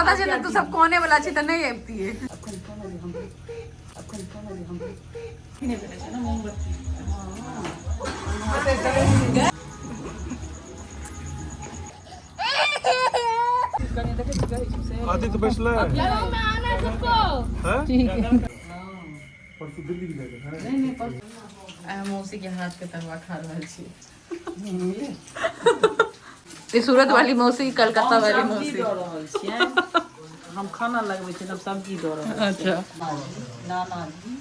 पता छै तू सब कोने वाला छी त नहीं अबतिए। अखन कोनो दे हमरो, अखन कोनो दे हमरो। नहि भेटै छै ने मोमबत्ती। कनि देखै छी, कहै छी से। आदित्य बैसलै। आना सबको। हैं? ठीक है। परसों दिल्ली जाएगा हैं? नहीं नहीं, परसों। आइ हम मौसी के हाथ के तरुआ खा रहल छी। ई सूरत वाली मौसी, कलकत्ता हम वाली सब्जी मौसी। दऽ रहल छियै। हम खाना लगबै छियै, हम सब्जी दऽ रहल छियै। अच्छा। नानाजी।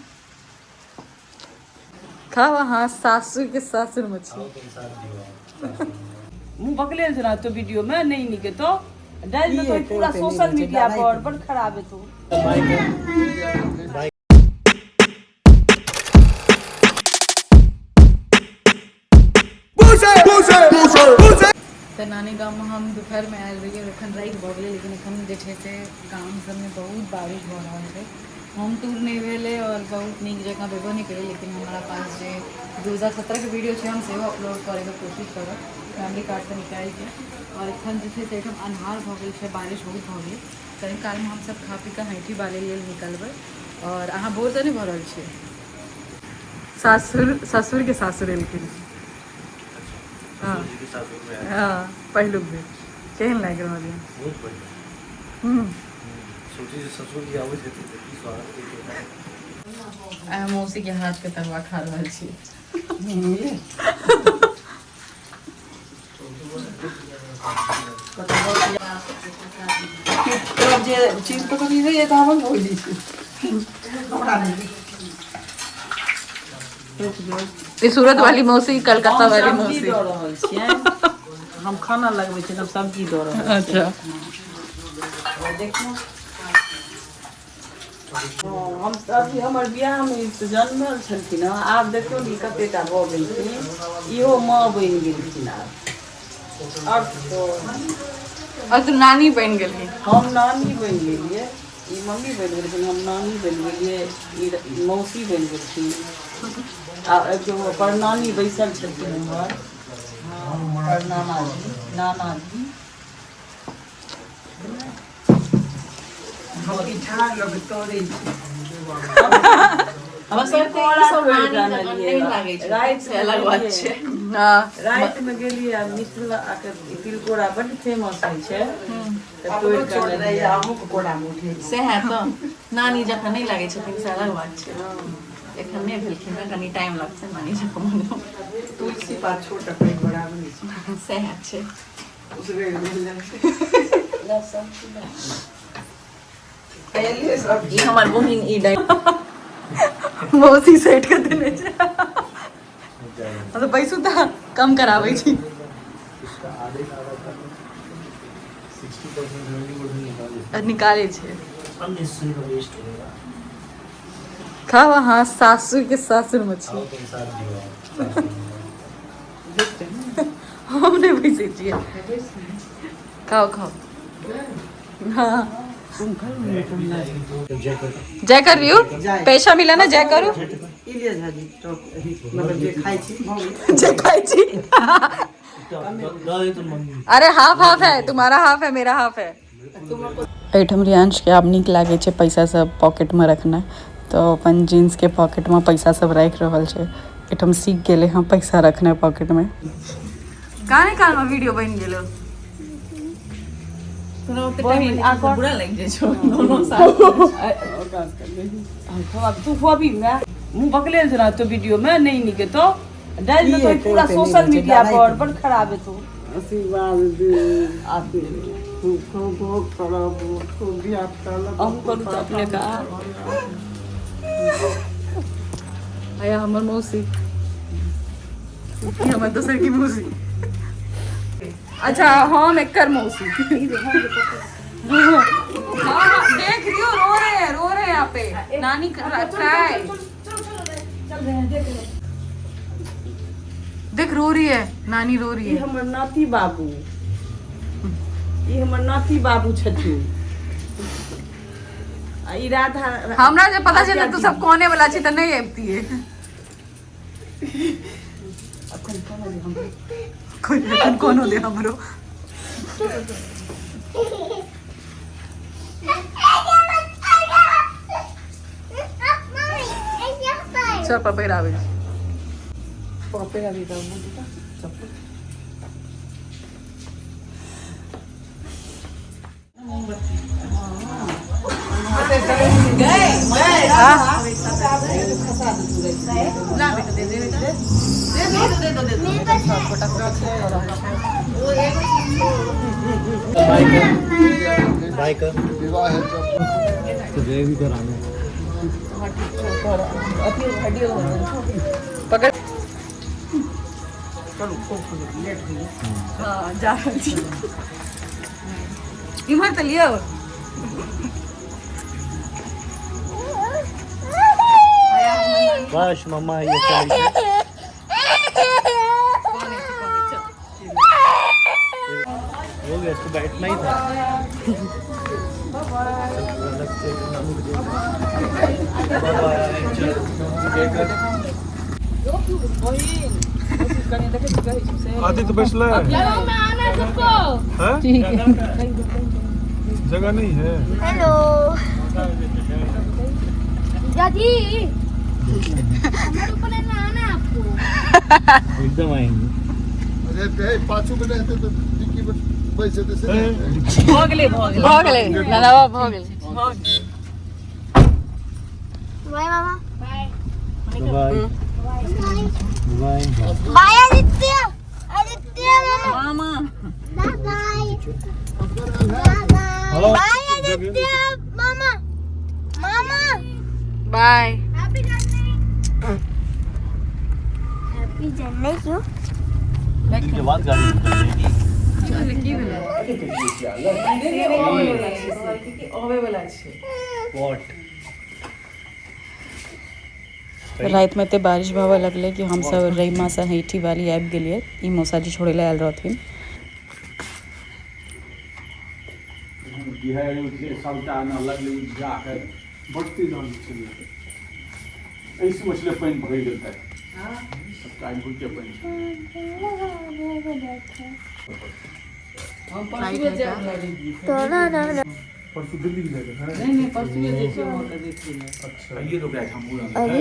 खाओ अहाँ सासू के सासुर में छी। मुँह बकलेल छौ तो वीडियो में नहीं निके तो डाल देतो पूरा सोशल मीडिया पर, बड़ खराब है तू। तऽ नानी गाममे हम दुपहरमे आयल रहियै, एखन राति भऽ गेलै, लेकिन एखन जे छै से गाम सबमे बहुत बारिश भऽ रहल छै। होम टूर नहि भेलै आओर बहुत नीक जकाँ भेबो नहि केलै, लेकिन हमरा पास जे 2017 के वीडियो छै हम सेहो अपलोड करैके कोशिश करब फैमिली कार्डसँ निकालिके। आओर एखन जे छै से एहिठाम अन्हार भऽ गेल छै, बारिश बहुत भऽ गेलै। कनि कालमे हमसब खा पी कऽ हैठी बालै लेल निकलबै। आओर अहाँ बोर तऽ नहि भऽ रहल छियै? सासुर, ससुरके सासुर एलखिन। हाँ हाँ, पहिलुक बेर। केहन लागि रहल यऽ? बहुत बढ़िया। सोचे जे ससुर जी आबै छथिन तऽ की स्वागत होइत। आइ हम मौसी के हाथ के तरुआ खा रहल छी। तोरा जे चीज तो कभी नहीं है तो हम बोली हमरा नहीं। ई सूरत वाली मौसी, कलकत्ता हम वाली सब्जी मौसी। दऽ रहल छियै। हम खाना लगबै छियै, हम सब्जी दऽ रहल छियै। अच्छा। देखियौ। हँ, हम अभी हमर बियाहमे जन्मल छलखिन हँ, आब देखियौ ने ई कते टा भऽ गेलखिन। इहो माँ बनि गेलखिन आब। आओर और तू नानी बनि गेलही। हम नानी बनि गेलियै। ई मम्मी बनि गेलखिन, हम नानी बनि गेलियै, ई मौसी बनि गेलखिन आ एगो परनानी बैसल छलखिन हमर। हँ, परनानाजी, नानाजी। हमरा सबके ई सब नानी जकाँ नहि लागै छै। राति से अलग बात छै। हँ। रातिमे गेलियै आ मिथिला के तिलकोरा बड्ड फेमस होइ छै तऽ तोड़ि कऽ आनलियै। सएह तऽ, नानी जकाँ नहि लागै छथिन से अलग बात छै। एखन नहि भेलखिन हँ, कनि टाइम लगतै नानी जकाँ बनैमे। तुलसी पात छोट आ पैघ बराबर होइ छै। सएह छै। उसरैर देल जाइ छै। लए सब्जी लए। पहिले सब ई हमर बहिन, ई डाइ मौसी सेट कऽ देने छै। तऽ बैसू तऽ कम कराबै छी। इसका आधे का आधा था, 60%, 70% निकाल। निकालै छै। अननेसेसरी का वेस्ट होएगा। खाओ अहाँ सासू के सासुर में छी। खाओ तुम साथ दियो। हम नहि बैसै छियै। खाओ खाओ। हाँ। जय कर। जय कर रही हूँ, पैसा मिला ना, जय करू। ई लिअ झाजी, मतलब जे खाइ छी भऽ गेल। जे खाइ छी। दे तो मम्मी। अरे, हाफ हाफ है, तुम्हारा हाफ है, मेरा हाफ है। एहिठाम रियांशके आब नीक लागै छै पैसा सब पॉकेटमे रखना, तऽ अपन जीन्सके पॉकेटमे पैसा सब राखि रहल छै। एहिठाम सीख गेलै हँ पैसा रखना पॉकेटमे। काने कालमे वीडियो बनि गेलो। तोरा ओते बहिन, आ कर। बुरा लागि जाइ छौ दोनो साथ। तू खुआबी मैं मुँह बकलेल छौ तो वीडियो में नहीं निके तो डाल देतो पूरा सोशल मीडिया पर, बड़ खराब है तू। आशीर्वाद दे, खूब खूब खूब करब, खूब धियापुता लग। अहूँ करू तऽ अपने का। आया हमर मौसी, ई हमर दोसर की मौसी। अच्छा, हम एकर मौसी। हाँ हाँ, देख रही हो, रो रहे हैं, रो रहे हैं यहाँ पे। नानी क्राई, देख, रो रही है नानी, रो रही ई है। हमर नाती बाबू, ई हमर नाती बाबू छथिन आ ई राधा। हमरा जे पता छै तू सब कोने वाला छी तऽ नहीं अबतिए। अखन कोनो दे हमरो। कोई एखन कोनो दे हमरो। सर पर पहिराबै छी। पहिराबी तऽ चप्पल। ला बेटा, दे दे बेटा, दे दो दे दो दे दो। बाय कर तो जय भी कराना। पकड़। चलू, खूब लेट होइए। हाँ, जा रहल छी। इम्हर तऽ लियौ। बस मम्मा ये चल। हो गया, इसको बैठना ही था। अलग से नानू को दे। बाय, चल जय। आदित्य बैसला है। आना सबको। हैं? जगह नहीं है। हेलो दादी, हमारे ऊपर आना आपको। एकदम आएंगे। अरे पाछू में रहते तो डिक्की में बैसे से। भऽ गेलै, भऽ गेलै। भऽ गेलै दादा, भऽ गेलै। बाय मामा। Bye bye. Bye Aditya, Aditya मामा। बाय बाय बाय आदित्य मामा, मामा। Bye. Happy journey, happy journey. क्यों? के बाद गाड़ी निकल जाएगी। की भेलै? अबै वला छै। What? रातिमे एते बारिश भऽ लगलै कि हमसब रहिमासँ हैठी वाली आबि गेलियै। ई मौसाजी छोड़ै लए आयल रहथिन। सबटा लगलै जाके बड तेज आंधी छलै। एहिसँ मछली पानि भरि गेल तक सबटा घुरिके पानि। हम परसुए जायब लगै। परसू दिल्ली जाएगा? नहीं नहीं, परसुए जे छै ओतऽ देखै लए। अच्छा। अरे।